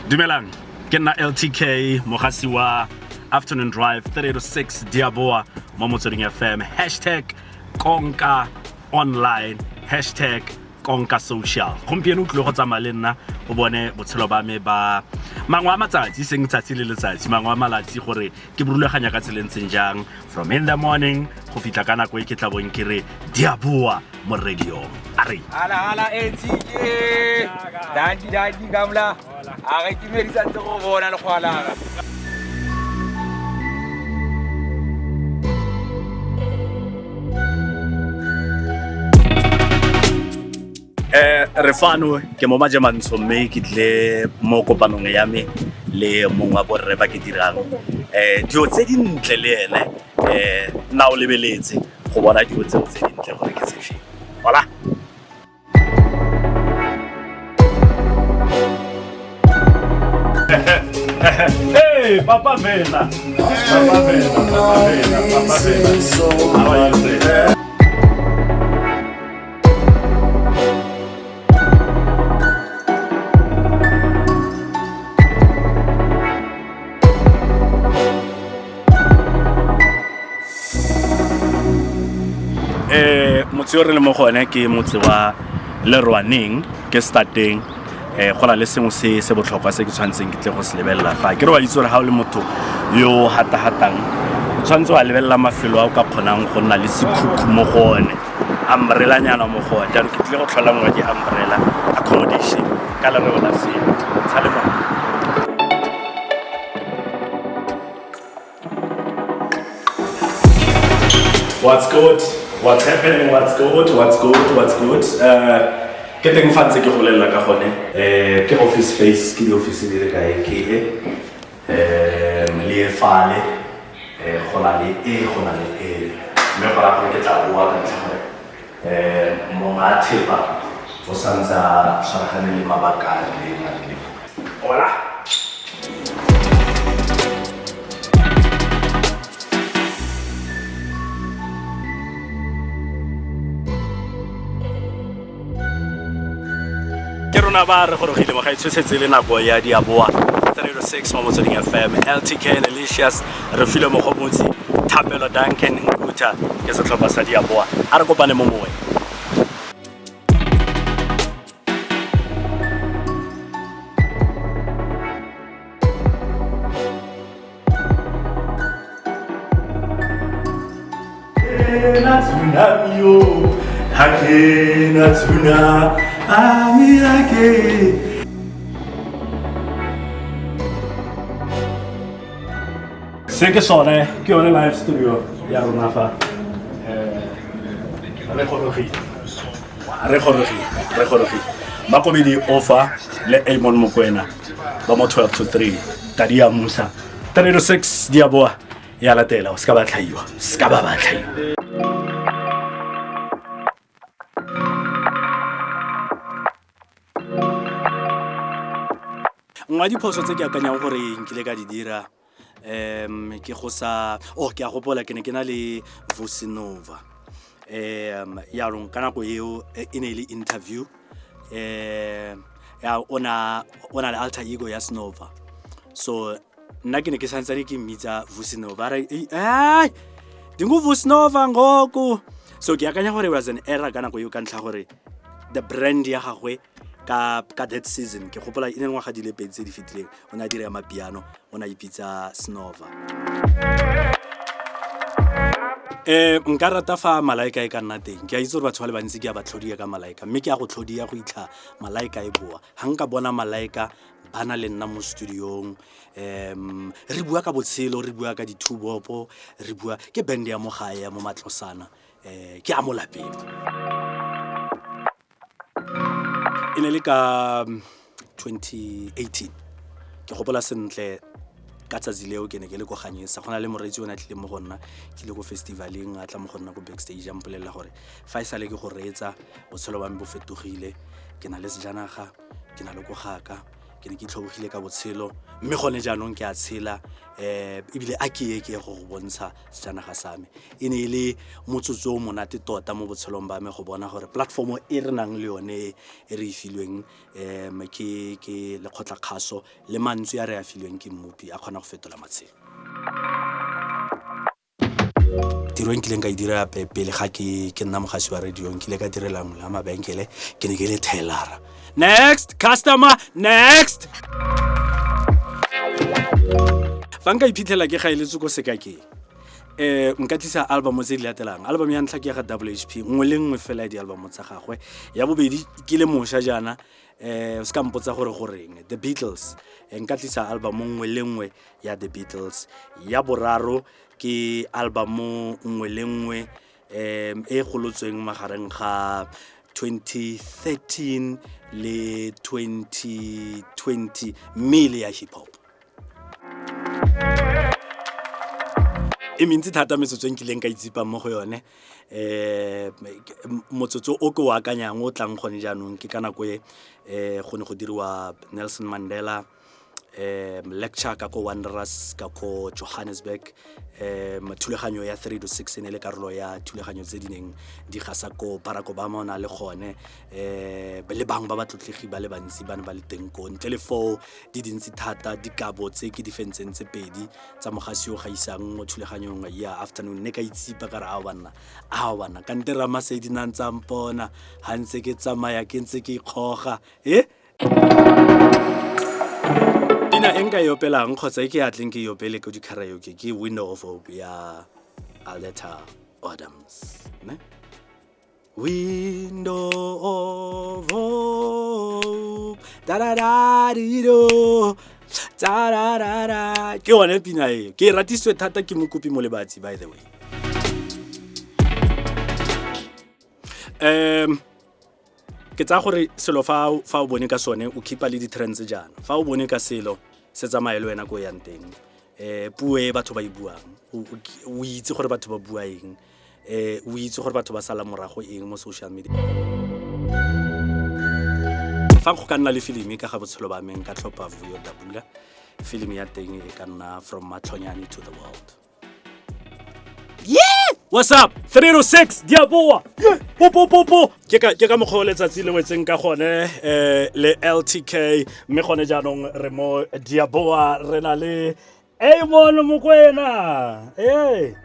Dumelang, ke nna LTK mogasi wa Afternoon Drive 3 to 6 Diaboa mo Motsweding FM. Hashtag Konka online, hashtag Konka social. Gompieno o tlile go tsamaya le nna o bone botshelo ba me ba mangwe a matsatsi, seng tsatsi le letsatsi, mangwe a malatsi gore ke borulaganya ka tsela e ntseng jang from in the morning go fitlha ka nako e ke tla bong ke re Diaboa mo radio. A re Hala hala LTK. Danki danki kamla. A re itumedisa ntse go bona le go alaba. Re fano ke mo Majemantsho mme ke tlile mo kopanong ya me le mongwe wa borre ba ke dirang dilo tse dintle le ene. Nna o lebeletse go bona dilo tseo tse dintle gore ke tse feng. Hola. Hey, Papa Vela. Papa Vela, Papa Vela, Papa Vela. How are you, sir? Motse yo re le mo go one ke motse wa Lerwaneng, ke starteng. Go na le sengwe se se botlhokwa se ke tshwanetseng ke tle go se lebelela fa. Ke re wa itse gore ga o le motho yo o hata-hatang, o tshwanetse wa lebelela mafelo a o ka kgonang go nna le sekhukhu mo go one, umbrella-nyana mo go one. Jaanong ke tlile go tlhola nngwe ya di-umbrella accommodation ka lereo la seo. Tshale mo. What's good? What's happening? What's good? What's good? What's good? Ke teng fa ntse ke go bolelela ka gone. Ke office space, ke di-office di le kae? Ke e, le e fale, go na le e, go na le e. Mme go raya gore ke tla boa ka ntlha gore mongwe a thepa o santse a tshwaragane le mabaka a rileng a rileng. Hola. Ke rona ba re gorogile mo gaetsho, setse le nako ya Diaboa 306 mo Motsweding FM. LTK and Alicious re file Mogomotsi, Thapelo Duncan Nkuta ke setlhopha sa Diaboa. A re kopane mo moweng. Na tsunami yo, ha ke na tsunami ha ke. Se ke sone, ke yone live studio ya rona fa. Re gorogile, re gorogile, re gorogile. Makobedi Ofa le Amon Mokwena ba mo 12 to 3, Tadi ya Musa 3 to 6 Diaboa ya latela. O se ka ba tlhaiwa, se ka ba ba tlhaiwa. Nngwe ya diphoso tse ke akanyang gore nkile ka di dira, ke go sa, oh, ke a gopola ke ne ke na le Vosinova. Yaanong ka nako eo e ne e le interview, ya o na le alter ego ya Snova. So nna ke ne ke santsane ke mmitsa Vosinova, a re ai ndinguVusinova ngoku. So ke akanya gore it was an error ka nako eo, ka ntlha gore the brand ya gagwe ka that season, ke gopola e ne ngwaga di le pedi tse di fetileng, o ne a dira mapiano, o ne a ipitsa Snova. Nka rata fa Malaika e ka nna teng. Ke a itse gore batho ba le bantsi ke a ba tlhodia ka Malaika, mme ke a go tlhodia go itlha Malaika e boa. Ga nka bona Malaika ba na le nna mo studiong, re bua ka botshelo, re bua ka dithubopo, re bua ke band ya mo gae ya mo Matlosana, ke a mo lapeng. E ne le ka 2018, ke gopola sentle ka tsatsi leo ke ne ke le ko Ganyesa, go na le moreetsi o ne a tlile mo go nna, ke ile ko festivaleng, a tla mo go nna ko backstage, a mpolelela gore fa e sale ke go reetsa, botshelo ba me bo fetogile, ke na le sejanaga, ke na le ko gaka, Ke ne ke itlhobogile ka botshelo, mme gone jaanong ke a tshela, ebile a ke ye ke ye go go bontsha sejanaga sa me. E ne e le motsotso o monate tota mo botshelong ba me go bona gore platformo e re nang le yone e re e filweng um ke lekgotlakgaso le mantswe a re a filweng ke mmopi a kgona go fetola matshelo. Tiro e nkileng ka e dira pele ga ke nna mogasi wa radio, nkile ka direla nngwe ya mabenkele, ke ne ke le tellera. Next customer, next. Fa nka iphitlhela ke gaeletswe ko sekakeng, nka tlisa album tse di latelang. Album ya ntlha ke ya ga WHP, nngwe le nngwe fela ya di-album tsa gagwe. Ya bobedi, ke le mošwa jaana, o se ka mpotsa gore goreng, The Beatles. Nka tlisa album nngwe le nngwe ya The Beatles. Ya boraro ke album nngwe le nngwe e golotsweng magareng ga 2013 le 2020, mme e le ya hip hop. E mentsi thata metsotso e nkileng ka itsipang mo go yone. Motsotso o ke o akanyang o tlang gone jaanong ke ka nako e go ne go diriwa Nelson Mandela lecture ka ko Wanderers ka ko Johannesburg. Thulaganyo ya 3 to 6 e ne le karolo ya thulaganyo tse di neng di gasa ko. Barack Obama o na le gone, le bangwe ba batlotlegi ba le bantsi ba ne ba le teng ko. Ntle le foo, di dintsi thata dikabo tse ke di fentseng tse pedi tsa mogasi o gaisang mo thulaganyong ya afternoon. Ne ka itsipa ka re, ao banna, ao banna, kante Ramasedi na ntse a mpona ga ntse ke tsamaya ke ntse ke ikgoga. E pina e nka e opelang kgotsa e ke atleng ke e opele ko di-karaoke ke Window of Hope ya Aletta Adams, ne? Window of hope, da da da di do, da da da da. Ke yone pina eo, ke e ratisitswe thata ke Mokopi Molebatsi, by the way. Ke tsaya gore selo fa o bone ka sone o keepa le di-trends jaana. Fa o bone ka selo se tsamaye le wena ko o yang teng. Puo e batho ba e buang, o itse gore batho ba bua eng, o itse gore batho ba sala morago eng mo social media. Fa go ka nna le filimi ka ga botshelo ba me, nka tlhopha Vuyo Dabula. Filimi ya teng e ka nna From Matlhonyane to the World. Yeah! What's up? 3 to 6, diaboa. Yeah! Po po po po. Ke ka mokgwa o letsatsi le wetseng ka gone, le LTK, mme gone jaanong re mo diaboa, re na le Amon Mokwena. Ee.